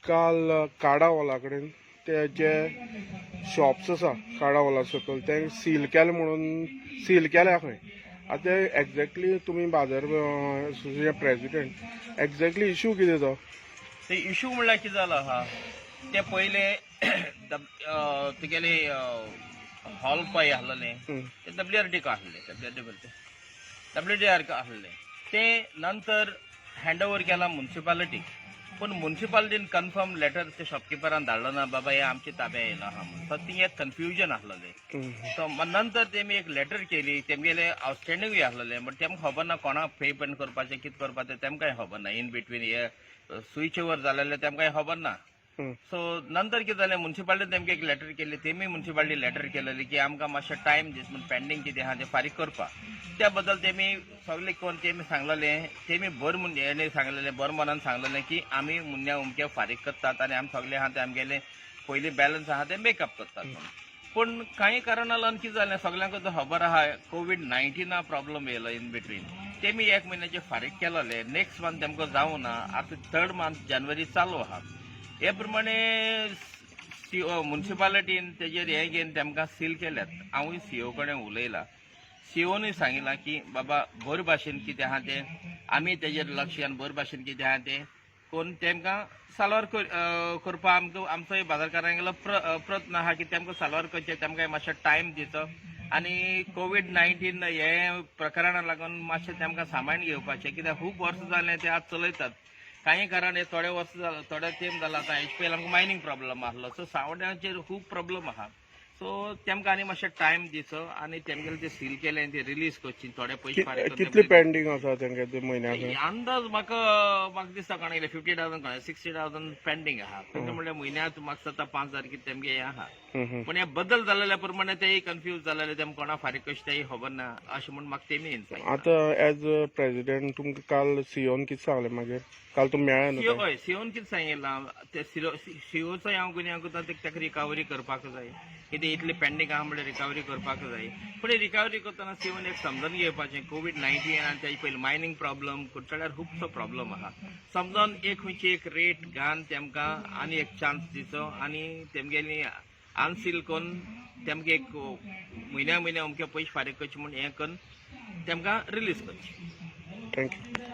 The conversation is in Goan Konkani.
काल काडा हॉला कडेन ते जे शॉप्स आसा काडा हॉला सकयल ते सील केले म्हणून सील केल्या खंय. आतां एग्जॅक्टली तुमी बाजार एसोसिएशन प्रेसिडेंट, एग्जॅक्टली इशू कितें तो? ते इशू म्हणल्यार कितें जालो आहा, ते पयले तुगेले हॉल पळय आसलेले ते डब्ल्यू आर डी का आसले, W R D W D R का आसले. ते नंतर हँड ओवर केला मुन्सिपालिटीक, पूण मुन्सिपालिटीन कन्फर्म लेटर ते शॉपकिपरान धाडलो ना, बाबा हे आमच्या ताब्या येयला आहा म्हणून. सो ती एक कन्फ्युजन आसलेलें. सो नंतर तेमी एक लेटर केली. तेमगेले आवटस्टँडिंगूय आसलेले, बट तेमकां खबर ना कोणाक पेमेंट करपाचें, कितें करपाचें तेमकांय खबर ना. इन बिटवीन हे स्विच ओवर जालेले तेमकांय खबर ना. सो नंतर कितें जालें, मुन्सिपालिटीन तेमकां एक लेटर केली. तेमी मुन्सिपालिटी लेटर केलेली की आमकां मातशें टायम दीस म्हूण, पेंडींग कितें आहा तें फारीक करपाक. त्या बद्दल तेमी सगळें करून तेमी सांगलेलें, तेमी बरें म्हूण हेणी सांगलेलें, बरें मनान सांगलेलें की आमी मुन्या उमके फारीक करतात आनी आमी सगळे आहा ते आमगेले पयलीं बॅलन्स आहा ते मेकअप करतात म्हणून. पूण कांय कारणां लागून कितें जालें, सगल्यांक खबर आहा, कोवीड 19 प्रॉब्लम येयलो इन बिटवीन. तेमी एक म्हयन्याचे फारीक केलेले, नेक्स्ट मंथ तेमकां जावना. आतां थर्ड मंथ जानेवारी चालू आहा. हे प्रमाणे सीओ मुन्सिपालिटीन तेजेर हें घेवन तेमकां सील केल्यात. हांवूय सीओ कडेन उलयलां. सीओनूय सांगिलां की बाबा बरे भाशेन कितें आहा तें आमी तेजेर लक्ष आनी बरे भाशेन कितें आहा तें करून तेमकां साल्वार करपा आमकां आमचोय बाजारकारांगेलो प्रयत्न आहा की तेमकां साल्वार करचें. तेमकां मातशें टायम दिचो आनी कोवीड 19 हे प्रकरणा लागून मातशें तेमकां सांबाळून घेवपाचें, कित्याक खूब वर्सां जालें ते आज चलयतात. काही कारण हे थोडे वर्स जाले, थोडे तेंप जाला. आतां एचपीएल आमकां मायनींग प्रॉब्लम आसलो, सो सांवड्ड्याचेर खूब प्रॉब्लम आहा. सो तेमकां आनी मातशें टायम दिचो आनी तेमगेले ते सील केले ते रिलीज करची, थोडे पयशे फारीक करून. कितले पेंडींग आसा तेंगे ते म्हयन्याक? अंदाज म्हाका म्हाका दिसता कोणाक 50,000, कोणाक 60,000 पेंडींग आहा. तें म्हणल्यार म्हयन्याक म्हाका दिसता 5,000 कितें तेमगे हें आहा. पूण हे बदल जाल्ल्या प्रमाणे तेय कन्फ्यूज जालेले, तेमकां कोणा फारीक कशें तेय खबर ना अशें म्हूण म्हाका तेमी सांगलें. आतां एज प्रेसिडेंट तुमकां काल सीओन कितें सांगलें मागीर? काल तुमी मेळ्ळे न्हू? सीओ, हय, सीओन कितें सांगिल्लां ते सीओचो हांव गुन्यांव करता. ताका रिकवरी करपाक जाय. कितें इतली पेंडींग आहा म्हणल्यार रिकवरी करपाक जाय. पूण रिकवरी करतना सीओन एक समजून घेवपाचें, कोवीड 19 आनी तेजे पयलीं मायनींग प्रॉब्लम कुडचड्यार खुबसो प्रॉब्लम आहा. समजून एक खंयची एक रेट घान तेमकां आनी एक चान्स दिचो आनी तेमगेली अनसील करून तेमकां एक म्हयन्या म्हयन्या अमके पयशे फारीक करचे म्हूण हें करून तेमकां रिलीज करचें. Thank you.